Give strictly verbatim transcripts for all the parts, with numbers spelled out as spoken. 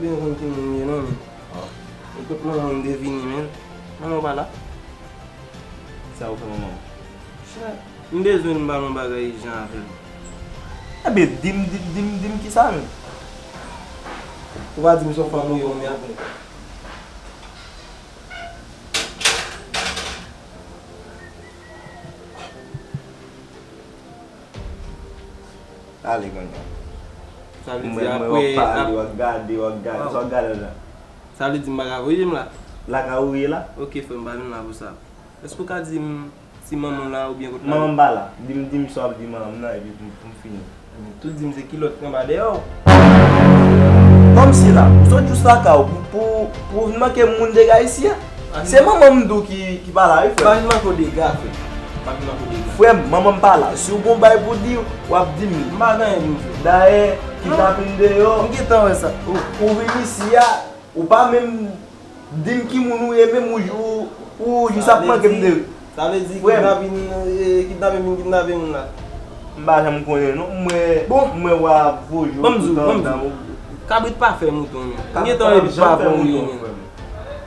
Ou konn ki moun m ye non, men. Mwen kot manman m te vini, men. Manman w pa la? Sa ou fè manman w? Chè, m bezwen l, m ba l yon bagay ijan avè l. Ebyen, di m, di m, di m, di m kisa menm? Ou pa di m se yon fanm ou ye, ou mèt. Ale kounye a. Sa vle di mwen, mwen, w ap apre, pale, ap- w ap gade, w ap gade, sa w ap gade la? Sa vle di m pa ka voye m la? La ka ou ye la? Ok, frè m, pa vin la pou sa. Èske w ka di m si manman w la oubyen kot la? Manman m pa la. Di m, di m sa w ap di manman m nan, epi pou, pou m fini. Tout di m se kilòt k anba dèyè w. Kòmsi la, ou sot jis lakay ou pou, pou, pou w vin manke moun dega isi a? Se manman m tou ki, ki pa la, wi, frè. Pa vin manke w dega, frè. Pa vin manke w dega. Frè m, manman m pa la. Si w gon bagay pou di, w ap di m li. M pa gen anyen pou m fè. Dayè, kidnapin deyò. M gentan wè sa. Ou, ou vin isi a, ou pa menm di m ki moun ou ye, menm ou, ou, ou jis ap manke m de. Sa vle di, sa vle di kidnapin, eh, kidnapin vin kidnape moun la. M pa janm konnen non. M wè, bon, m wè w ap voye w tout anndan. Kabrit pa fè mouton, men. M gentan wè pa bon li, men.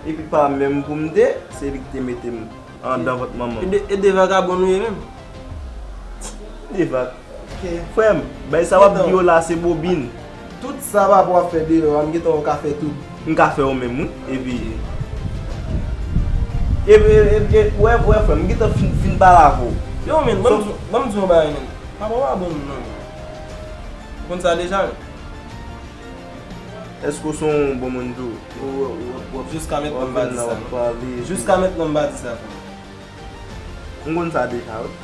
Epi pa menm pou m te, se li ki te mete m anndan vant manman m. E de, e de vagabon nou ye menm? De vag. Ok. Frè m, bay sa w ap di yo la se bobin. Tout sa papa w ap fè deyò a, m gentan wè w ka fè tou. M ka fè yo menm, wi. Epi, epi, epi, epi, wè, wè, frè m, m gentan fin, fin pale avè w. Yo, men, ban m di, ban m di yon bagay, men. Papa w pa bon moun, non. Ou konn sa deja, men. Èske w se yon bon moun tou? Ou, ou, ou, jiska mentnan m pa di sa, non. Jiska mentnan m pa di sa, frè m. M konn sa deja, wi.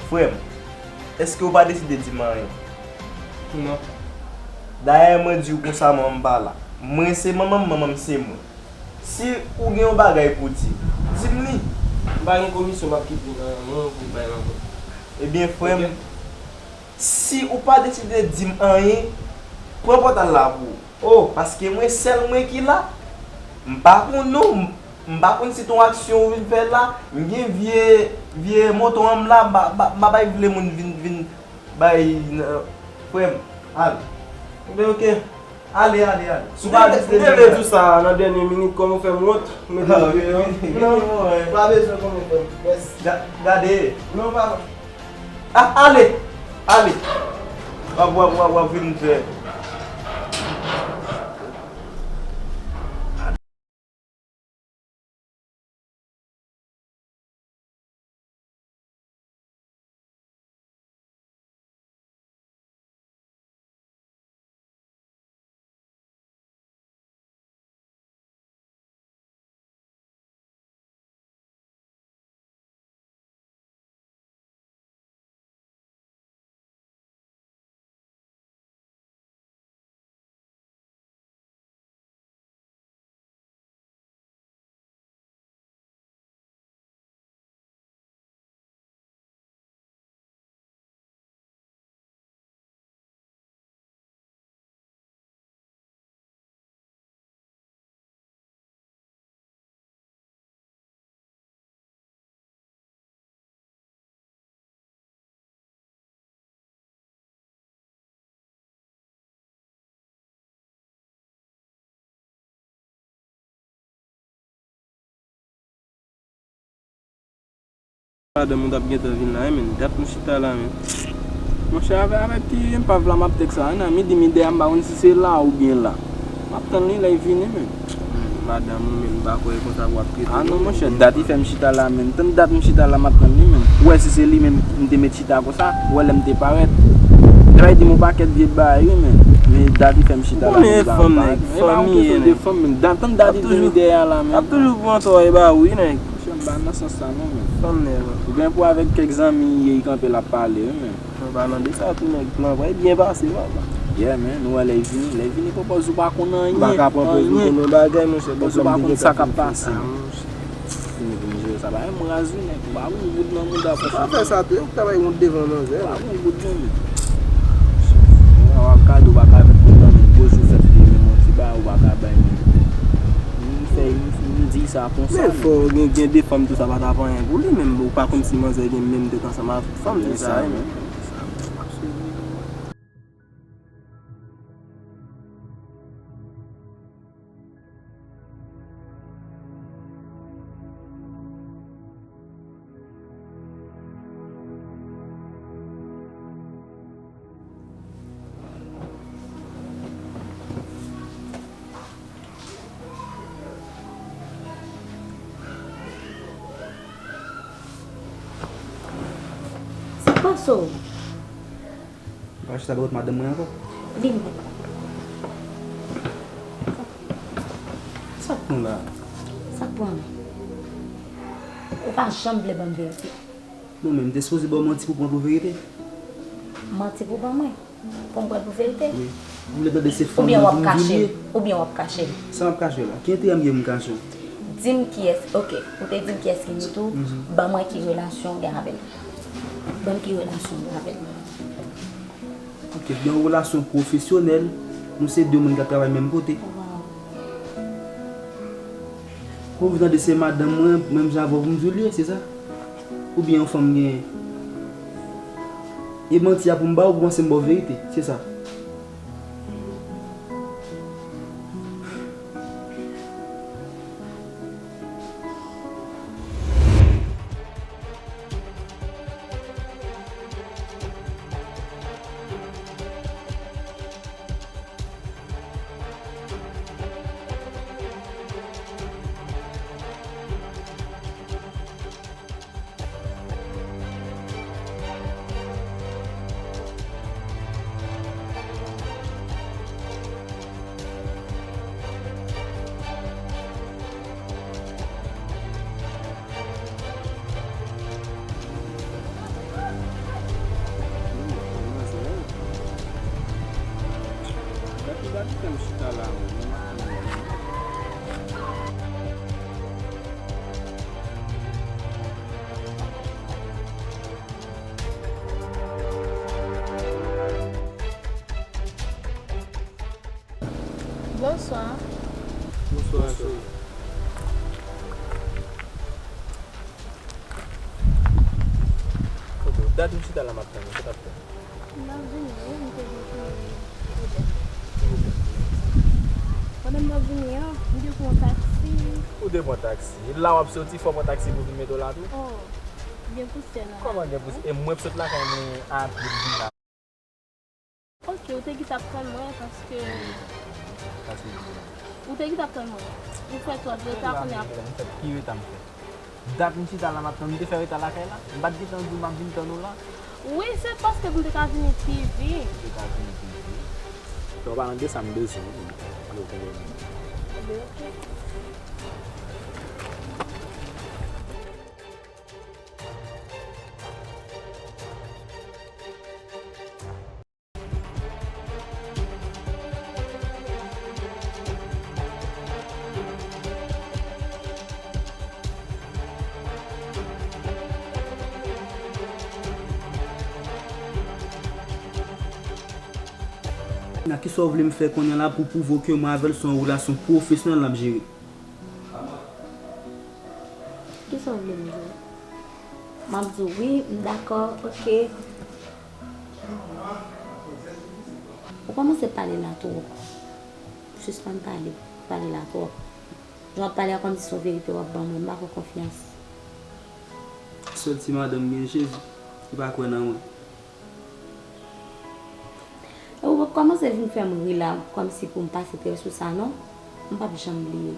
Frè m, èske w pa deside di m anyen? Non. Dayè, mwen di w konsa, manman m pa la. Mwen se manman m, manman m se mwen. Si ou gen yon bagay pou di, di m li. M pa gen komisyon m ap kite nan men w pou bay manman. Ebyen, frè m, si ou pa deside di m anyen, pran pòt al la pou ou. Oh, paske mwen sèl mwen ki la. M pa konn non, m, m pa konn si t on aksyon ou vin fè la. M gen vye, vye moto an m la, m pa, m pa, m pa bay vle moun vin, vin bay, nan, frè m, al. Ebyen, ok. Ale, ale, ale. Si w pa vle di sa nan dènye minit, kòm ou fè m wont, ou mete m deyò. Non, pa bezwen konnen, frè m. Mèsi. Ga-, gade. Non, pa. Ah, ale! Ale! W ap, w ap, w ap, w ap vin fè. Madanm ou t ap gentan vin la, wi, men. Dat m chita la, men. Monchè, avè, avè ti empav la m ap tèks la, wi, nan midi, midi a, m pa konn si se la oubyen la. M ap tann li lè l vini, men. Hmm, madanm ou menm, m pa kwè e konsa w ap trete. Ah non, monchè, dat li fè m chita la, men. Tann dat m chita la, m ap tann li, men. Ou wè si se li menm m te met chita konsa, ou wè lè m te parèt. Travay di m yon pakèt vye bagay, wi, men. Men dat li fè m chita la, men, m pa, m pa, fanm, men. Tann dat li di m dèyè a la, men. Ap toujou pran tò e ba ou, wi, nèg. Monchè, m pa nan sans sa non, men. Fanm nèg. Ou gen pou avèk kèk zanmi, li kanpe l ap pale, wi, men. An palan de sa tou, nèg, plan pa byen pase, papa. Yeah, man, nou wè lè l vini, lè l vini, pòpòz ou pa konn anyen. Ou pa ka pran pòz ou konn yon bagay, monchè, pòpòz ou pa konn sa k ap pase. Ah, monchè. Fini pou m jere sa, pa yon raz wi, nèg, ou pa wont bout nan mouda, pòpòz. Pa fè sa tou, ou ta bay wont devan manzè. Pa wont bout non, men. Ou pa ka di ou pa ka fè pwoblèm, men gwo jou fèt li, men yon ti bagay ou pa ka bay, men. M fè, m, m di sa konsa, men. Men fò gen, gen de fanm tou sa pa t ap anyen pou li, men ou pa konn si manzè gen menm tèt ansanm avè fanm, se sa, men. Sa k pase w? M pa chita bò kot madanm mwen ankò. Vini. Sa k pran la? Sa k pran? Ou pa janm vle ban m verite. Non, men m te sipoze ba w manti pou pran pou verite. Manti pou ban mwen? Pou m pran pou verite? Wi. M vle tande se fanm nan pou m vilye. Oubyen w ap kache m? Oubyen w ap kache m? Sa m ap kache w la? Ki enterè m gen pou m kache w? Di m kiyès, oke, ou te di m kiyès ki Nitou, ban mwen ki relasyon w gen avè l. Ban m ki relasyon w gen avè l. Ok, gen yon relasyon pwofesyonèl, nou se de moun k ap travay menm kote. Waw. Ou vin tande se madanm mwen, menm jan avè w pou m vilye, se sa? Oubyen yon fanm genyen? E manti a pou m ba w, ou panse m ba w verite, se sa? Bonswa. Bonswa, cheri. Ok, dat m chita la m ap tann ou, sa k ap fèt? M ap vini wi, m te gen ti pwoblèm. Ki pwoblèm? Pandan m ap vini an, m te pran yon taksi. Ou te pran taksi? E la w ap soti, fò w pran taksi pou vin mete w la tou? Oh. Gen pousyè nan... Kòman gen pousyè? E mwen sot lakay mwen a pye m vin la. Ok, ou te gentan ap tann mwen paske... Paske... Ou te gentan ap tann mwen. Ou fè twòp reta kounye a. M fè pi reta m fè. Dat m chita la m ap tann, m te fè reta lakay la. M pa t gentan di w m ap vin tann ou la. Wi, se paske m te ka vini pi vit. M te ka vini pi vit. An palan de sa, m bezwen w wi. Yo konnen. Ebyen, ok. Nan kisa w vle m fè kounye a la pou pwouve w ke mwen avè l se yon relasyon pwofesyonèl n ap jere? Kisa w vle m di w? M ap di w wi, m dakò, ok. Ou kòmanse pale la twòp. Sispann pale, pale la twòp. Jan w ap pale a kòmsi se yon verite w ap ban mwen, m pa fè w konfyans. Sèl ti madanm m gen, Jezi, ki pa kwè nan mwen. E ou p ap kòmanse vin fè m ri la, kòmsi pou m pase trè sou sa, non. M p ap janm bliye.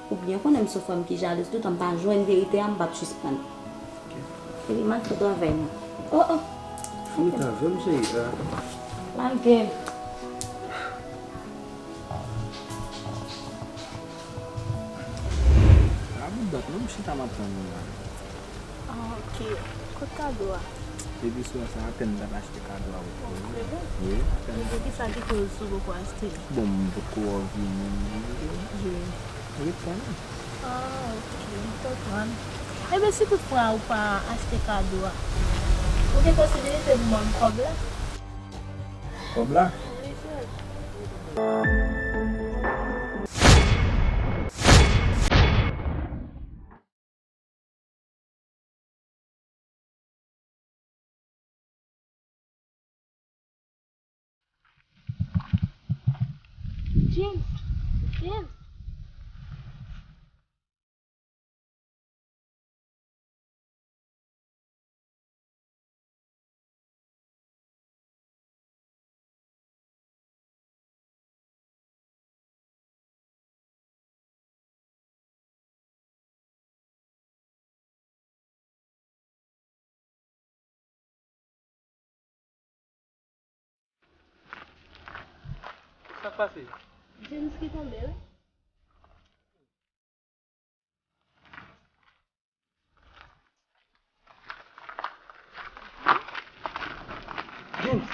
Ou byen konnen m se yon fanm ki jalouz, toutan m pa jwenn verite a, m p ap sispann. Epi m al fè travay mwen. Oh, oh. Fini travay m, cheri. Ah. Lage. Sa bout dat non, m chita m ap tann ou la. Ah, ok. Kot kado a? Depi sou sa, apèn m t ap achte kado a pou ou. Wi, apèn. Epi kisa ki koz ou poko achte l? Bon, m potko wè w vini. Wi. Wi, tann. Ah, ok, m konprann. Ebyen, si toutfwa ou pa achte kado a, ou gen posibilite pou ban m kòb la? Kòb la? Wi, cheri. James, James. Sa k pase? James ki tonbe wi. James!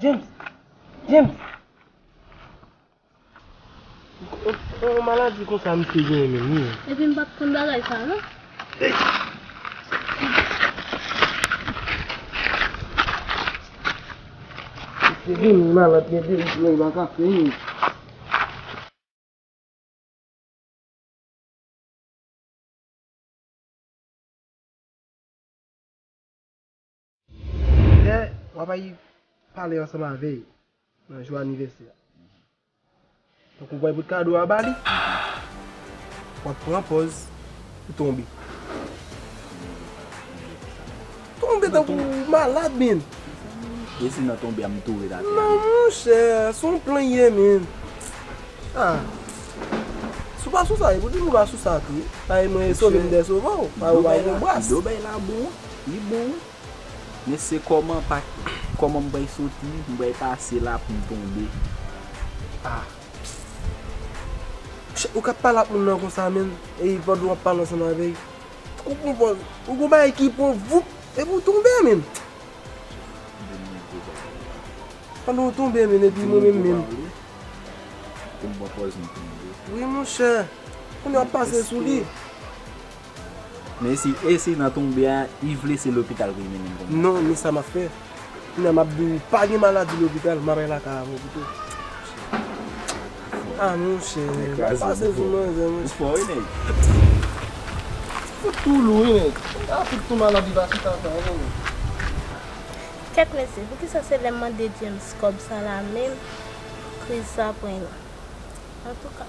James! James! Yon maladi konsa misye genyen menm wi. Epi m pa t konn bagay sa non. Misye vini malad gen de jou la, li pa ka fè anyen. Lè w ap al pale ansanm avè l nan jou anivèsè a, tankou w pral pot kado a ba li, w ap pran pòz pou tonbe. Tonbe tankou w malad, menn. E si nan tonbe a m tou ret atè a? Non, monchè, se yon plan ye, menn. Ah. Si w pa sou sa, e pou di m ou pa sou sa tou. Sa e mwen sove m dè sove w. Pa ou pa yon bras. Dlo bay la bon, li bon. Men se kòman pa, kòman m pral soti, m pral pase la pou m tonbe. Ah. Ou k ap pale ak moun nan konsa, menn, e pandan w ap pale ansanm avè l, ou pran pòz, ou gon bagay ki pran voup, epi w tonbe, menn. Pandan w tonbe, menn, epi mwen menm, menn. Wi, monchè. Kounye a w ap pase sou li. Men si, e si nan tonbe a, li vle se lopital pou l mennen m kounye a? Non, men sa m ap fè. Kounye a m ap di w, pa gen maladi lopital, m ap al lakay avè w pito. Ah, monchè, m ap pase sou manzè, monchè. Ou fò, wi, nèg. Fout tou lou, wi, nèg. A, fout tou maladi pa chita ankò, wi, nèg. Kèt mesye, poukisa se lè m mande James kòb sa la menm, kriz sa pran l? Antouka.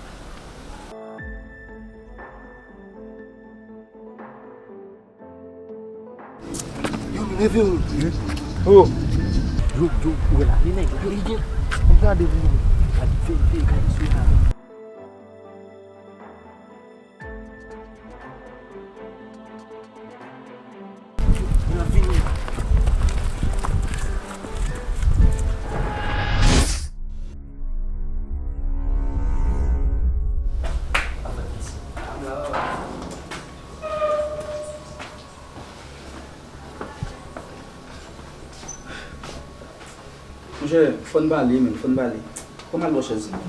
Leve w. Oh. Yo, yo, ou wè la, li nèg la, li gen. Ann gade pou nou. Gade, veye, veye, gade sou la. N ap vini. Monchè, fò n pale, men, fò n pale. Fò m al bò chèz la.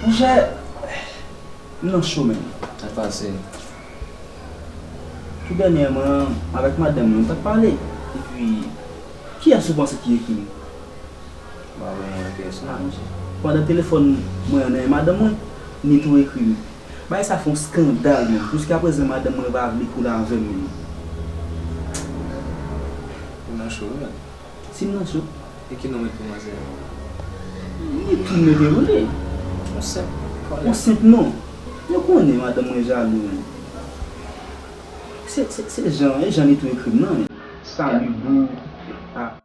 Monchè, m nan cho, men. Sa k pase? Tou dènyèman, avèk madanm mwen, m t ap pale. Epi, kiyès ou panse ki ekri m? M pa konprann kiyès non, monchè. Pandan telefòn mwen an nan men madanm mwen, Nito ekri m. Bagay sa fè yon skandal, menm. Jiskaprezan, madanm mwen pa vle koule avè m, menm. Ou nan cho, wi, menm. Si m nan cho. E ki non w met pou manzè a? Nito m mete pou li. Yon senp kòlè. Yon senp non. Yo konnen madanm mwen jalou, menm. Se, se, se jan, e jan Nito ekri m nan, menm. Salut boo. Ah.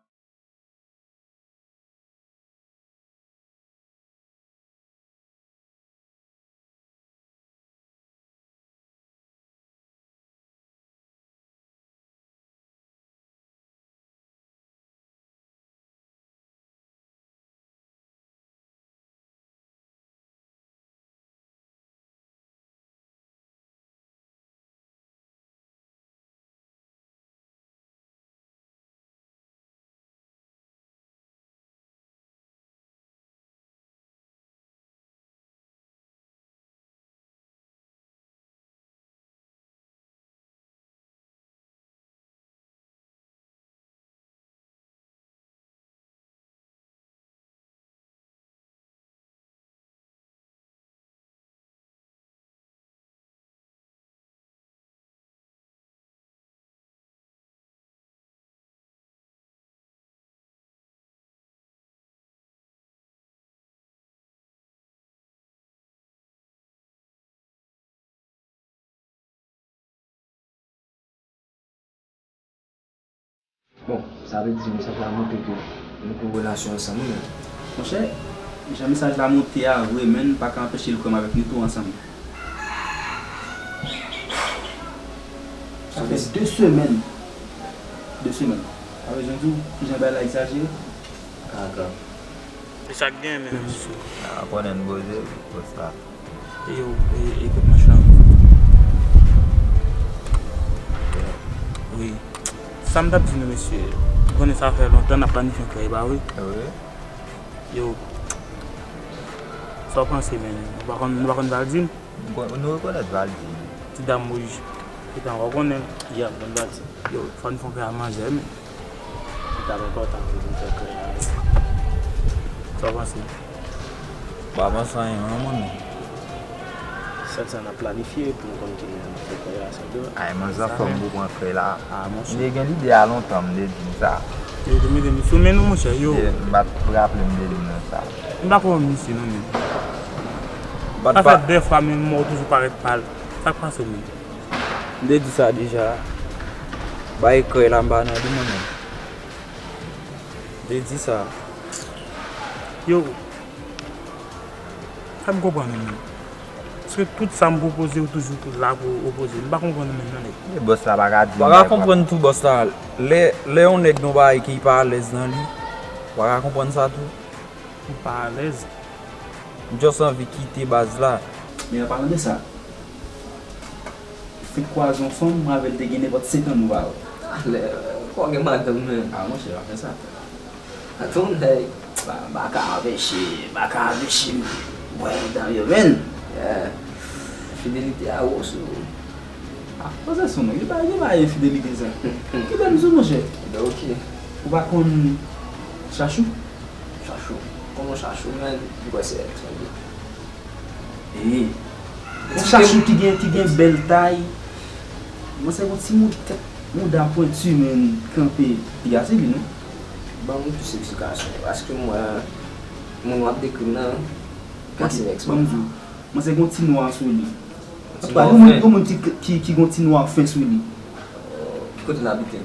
Bon, sa vle di mesaj la montre ke nou gon relasyon ansanm, wi, men. Monchè, jan mesaj la monte a, vre, men m pa ka anpeche l kwè m avèk Nito ansanm. Sa fè de semèn. De semèn. Sa vle di, jan bagay la egzajere. Kaka. E sa k gen menm, mesye? A, konnen n poze, poz la. Yo, e, e kout manch lan. Wi. Sa m t ap di nou, mesye, m konnen sa fè lontan n ap planifye yon krèy, pa vre? Wi. Yo, sa w panse, menm? Nou pa konn, nou pa konn sa l di m? Nou kon-, nou rekonèt Valdi. Ti dam wouj. Etan w konnen, y ap konn Valdi. Yo, fò n fè yon krèy a manzè, men. Li t ap enpòtan pou nou fè krèy la, men. Sa w panse? M pa panse anyen, non, mwen menm. Sèl sa n ap planifye pou nou konn ki jan n ap fè krèy la, se tou. Ay, manzè, fò m pou pran krèy la. Ah, monchè. M te gen lide a lontan, m te di m sa. Yo, te mete m sou men nou, monchè, yo. M pa t raple m te di nou sa. M pa kwè w misye non, men. Sa fè de fwa, men mwen toujou parèt pal. Sa k pase w menm? M te di sa deja. Bay krèy la, m pa nan li, mwen menm. M te di sa. Yo. Fè m konprann ou menm. Paske tout sa m pwopoze, ou toujou la pou opoze. M pa konprann ou menm non, nèg. E bòs la pa ka di. Ou pa ka konprann tou, bòs la. Lè, lè yon nèg nan yon bagay ke li pa alèz nan li, ou pa ka konprann sa tou? Ou pa alèz? M just anvi kite baz la. Men an palan de sa, fèk kwaze yon fanm, mwen avè l te gen nenpòt senk an nou pa wè. Talè, kò gen madanm menm. Ah, monchè, pa fè sa. Antan yon nèg, m pa, m pa ka anpeche, m pa ka anpeche m bwè nan yo, menm. Yeah. Fidelite a wo sou ou. Ah, poze sou nou, li pa, li pa enfidelite sa. Kite m sou, monchè. Ben, ok. Ou pa konn Chachou? Chachou. Kòman Chachou, menm? M kwè se èks mwen li ye. Ee. Yon Chachou ki gen, ki gen bèl tay. Mwen se yon ti moun tèt mouda pwenti, menm, kanpe. Piga se li, non? Ban m plis eksplikasyon, paske mwen, Moun w ap dekri m nan, ka se ex mwen. Ban m di w, manzè gen yon ti nwa sou li. Antouka, gen moun, gen moun ki, ki, ki gen yon ti nwa fen sou li. Ki kote l abite?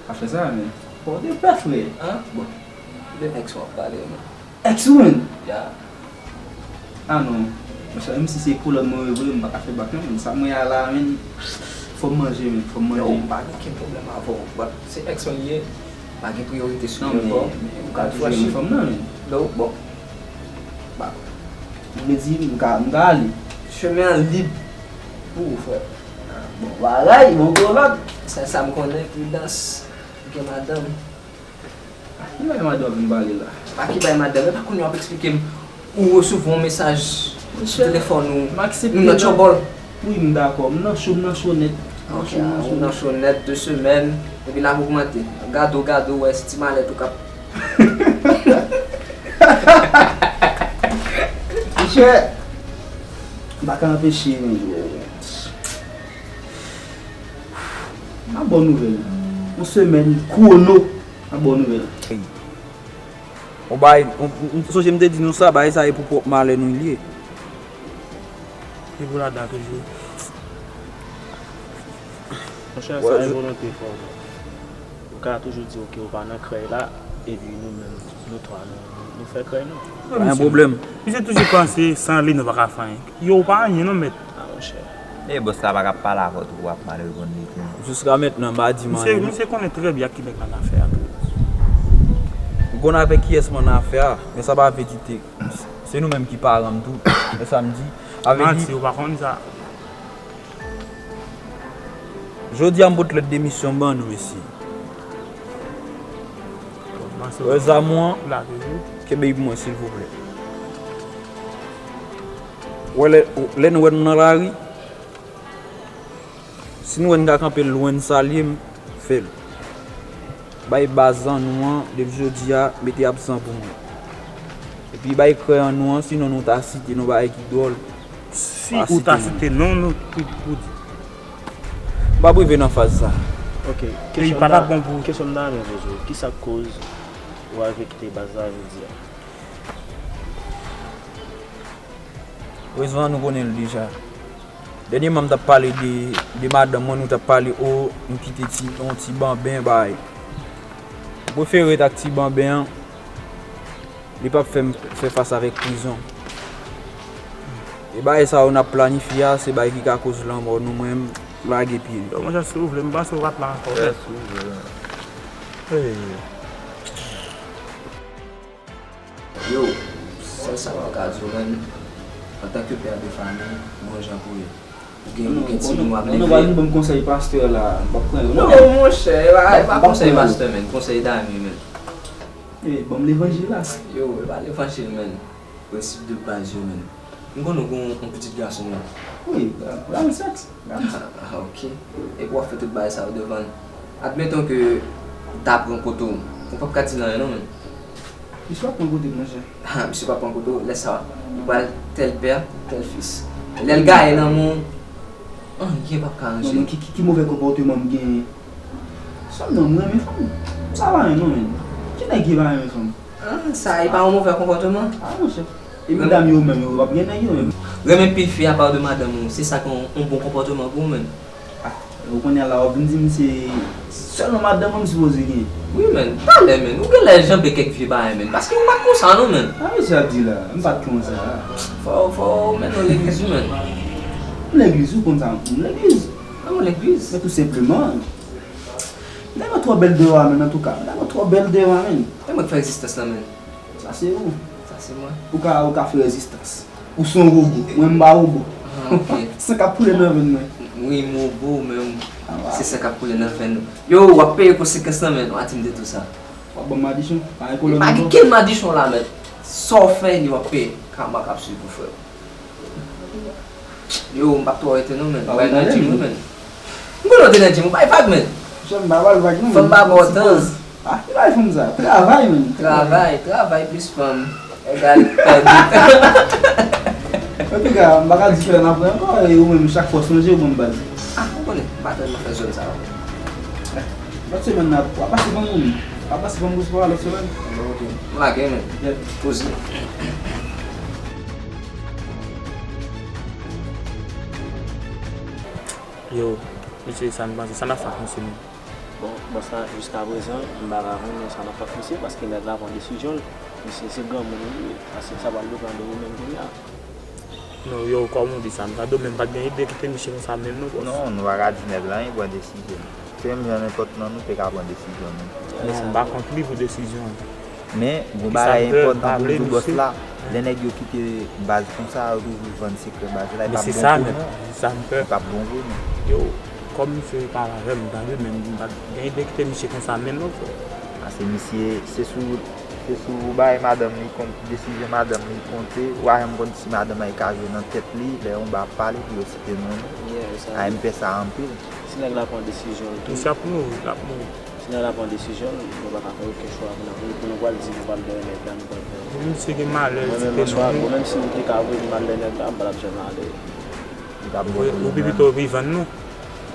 Pa fè sa, men. Bon, de pè, frè. An? Bon. De ex w ap pale, non. Ex ou, menn? Ya. Ah non. Monchè, menm si se kolòn mwen yo vre, m pa ka fè bak non, menn. Sa mwen a la, menn, fò m manje, menn, fò m manje. Yo, m pa gen okenn pwoblèm avè w. But se ex mwen li ye, pa gen priyorite sou kè m, men ou ka toujou renmen fanm nan, menn. Donk, bon. Bak. Vle di, m ka, m ka ale. Chemen an lib pou ou, frè. Bon bagay, bon kolòk. Sèl sa m konnen, pridans, gen madanm. Ki bay madanm vin pale la? Pa ki bay madanm, e pa kounye a w ap eksplike m ou resevwa yon mesaj sou telefòn ou, nou nan trouble. Wi, m dakò. M nan cho, m nan cho nèt. Ok, ou nan cho nèt, de semèn, epi l ap ogmante. Gade w, gade w, wè, se ti malèt ou k ap. Monchè, m pa ka anpeche, men. A bon nouvèl. Yon semèn kwono. A bon nouvèl. Ou bay, ou, ou, ou sonje m te di nou sa, bay sa e pou pwòp malè nou li ye. Li pou ladan toujou. Monchè, sa e volonte fò. Ou ka toujou di, ok, ou pa nan krèy la, epi nou menm, nou twa, nou, nou, nou fè krèy nou. Pa gen pwoblèm. Misye toujou panse, san li, nou pa ka fè anyen. Yo, ou pa anyen non, mèt. Ah, monchè. E bòs la pa ka pale avè w tou, w ap mal reponn li tou. Jiska mentnan, m pa di m anyen non. Misye konnen trè byen ak ki nèg m nan afè a tou. M konn avèk kiyès m nan afè a, men sa pa vle di te, se nou menm ki paran m tou. Men sa m di, avèk li. Manti, ou pa konn sa. Jodi a m pot lèt demisyon m ban nou, mesye. Wè zam ou an, kenbe l pou mwen, silvouplè. Wè lè, lè nou wè nou nan lari, si nou wè n ka kanpe lwen n salye m, fè l. Bay baz an nou an, depi jodi a, mete absan pou mwen. Epi bay krèy an nou an, sinon nou ta site nou bagay ki dwòl. Si ou ta site non nou, pou, pou di. M p ap rive nan faz sa. Ok. Kesyon m ta, kesyon m ta renmen poze w, kisa k koz ou rive kite baz la jodi a? Rezon an nou konnen l deja. Dènyèman m t ap pale de, de madanm mwen, nou t ap pale, o, m kite ti, yon ti banben bay. M prefere ret ak ti banben an. Li p ap fè m fè fas avèk prizon. E bagay sa yo n ap planifye a, se bagay ki ka koz lanmò nou, mwen m lage pye. Yo, monchè, si w vle, m panse w pa t la ankò. Frè, si w vle. Hey. Yo, sèl sa mwen ka di w, menn, antanke pè de fanmi, bon jan pou ye. Ou gen, ou gen timoun w ap leve. Non, non, pa vin ban m konsèy pastè la, m p ap pran yo non. Non, monchè, e pa, e pa konsèy pastè, menn, konsèy dami, menn. E, ban m levanjil la. Yo, e pa levanjil, menn. Prensip de baz yo, menn. M konnen w gen yon, yon pitit gason, menn. Wi, Ramsès, Ramsès. Ah, ah, ok. Epi w ap fè tout bagay sa yo devan l. Admeton ke l ta pran kote w, ou p ap ka di l anyen non, menn. Misye p ap pran kote m, monchè. Ah, misye p ap pran kote w, lè sa, ou pral tel père, tel fils. Lè l gaye nan men w, anyen p ap ka ranje. Non, men ki, ki, ki movè konpòteman m genyen? Sèlman m renmen fanm. Sa pa anyen non, menn. Ki nèg ki pa renmen fanm? Ah, sa e pa yon movè konpòteman? Ah, monchè. E medam yo menm, yo p ap gen nèg yo menm. Renmen pil fi apa de madanm ou, se sa k yon, yon bon konpòteman pou ou menm? Ah, ou konnen la, w ap vin di m se sèlman madanm mwen m sipoze gen. Wi, menn, talè, menn, ou genlè janbe kèk vye bagay, menn, paske ou pa t konsa non, menn. Ah, mesye ap di la, m pa t konsa. Fò, fò w mennen w legliz wi, menn. M legliz, ou konn sa, m legliz. Ah, ou legliz? Men tou senpleman, medam yo twò bèl devan, menn, antouka, medam yo twò bèl devan, menn. E mwen k fè rezistans lan, menn. Sa se ou. Sa se mwen. Ou ka, ou ka fè rezistans. Ou se yon wobo. Mwen m pa wobo. Ah, ok. San k ap koule nan venn mwen. Wi, m wobo, men se san k ap koule nan venn ou. Yo, w ap peye konsekans lan, men. W a di m de tou sa. W ap ban m madichon? Pa gen pwoblèm ankò. Pa gen kenn madichon la, men. Sa w fè, li w ap peye. Kama k ap swiv ou, frè. Yo, m p ap twò rete non, men. Ou bay nan gym wi, men. M konnen w te nan gym, ou bay vag, men. Monchè, m pa ba l vag non, men. Fanm pa ba w tan. Ah, ki bagay fanm sa? Travay, men. Travay, travay plis fanm egal pèdi tan. Antouka, m pa ka di frè n ap wè ankò, e ou menm, chak fwa w sonje, ou ban m baz. Ah, ou konnen, m pa tèlman fè zòn sa yo. Lòt semèn nan, w ap pase ban moun. Abbas, ban m resevwa lòt semèn. Ok. M lage, men. Poze. Yo, mesye, sa n panse, sa n ap fè ak misye menm? Bon, bòs la, jiskaprezan, m pa ka konnen sa n ap fè ak misye, paske nèg la pran desizyon l. Misye se granmoun li ye, paske sa pral depann de ou menm kounye a. Non, yo, kòm ou di sa, m tande w, men m pa t gen ide kite misye konsa menm non, bòs. Non, nou pa ka di nèg la anyen, pran desizyon l. Se menm jan nenpòt nan nou te ka pran desizyon nou. Non, m pa kont li pou desizyon an. Men, gon bagay enpòtan pou m di w, bòs la, lè nèg yo kite baz konsa, yo toujou vann sekrè baz la, e p ap bon pou nou. Li p ap bon pou nou. Yo, kòm misye pale avè m, tande, men m pa t gen ide kite misye konsa menm non, frè. Paske misye, se sou, se sou bagay madanm li kont, desizyon madanm li konte, ou pa janm konn si madanm nan ka jwe nan tèt li, lè yon ba ap pale pou yo site non li. A, m pè sa anpil. Si nèg la pran desizyon l tou. Misye ap mouri, l ap mouri. Si nèg la pran desizyon l, nou pa ka fè okenn chwa pou nou, pou nou pral di nou pral dèyè nèg la, nou pral dèyè. Depi misye gen malè, l site non nou. Bon, menm si ou te ka voye m al dèyè nèg la, m pa t ap janm ale. Ou pi pito pi vann nou.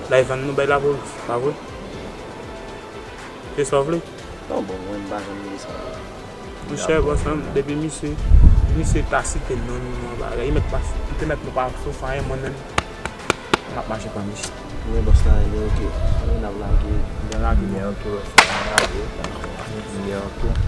L al vann nou bay lapolis, pa vre? Se sa w vle? Non, bon, mwen, m pa janm vle sa. Monchè, bòs la, depi misye, misye ta site non nou nan bagay, li mèt pa, li te mèt nou pa sou sa anyen, mwen menm, m ap mache pran misye. Men bòs la, li oke. N ap lage. N ap lage. Li oke, bòs la, n ap lage. Li oke.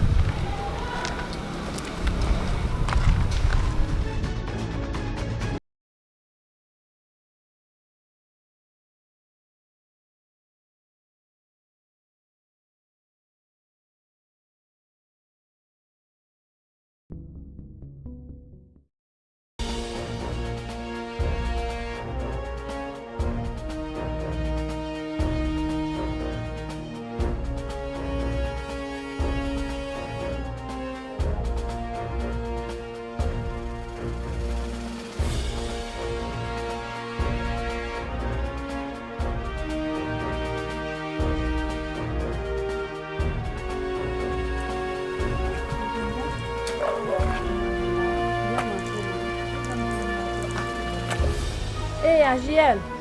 Ey, A J L!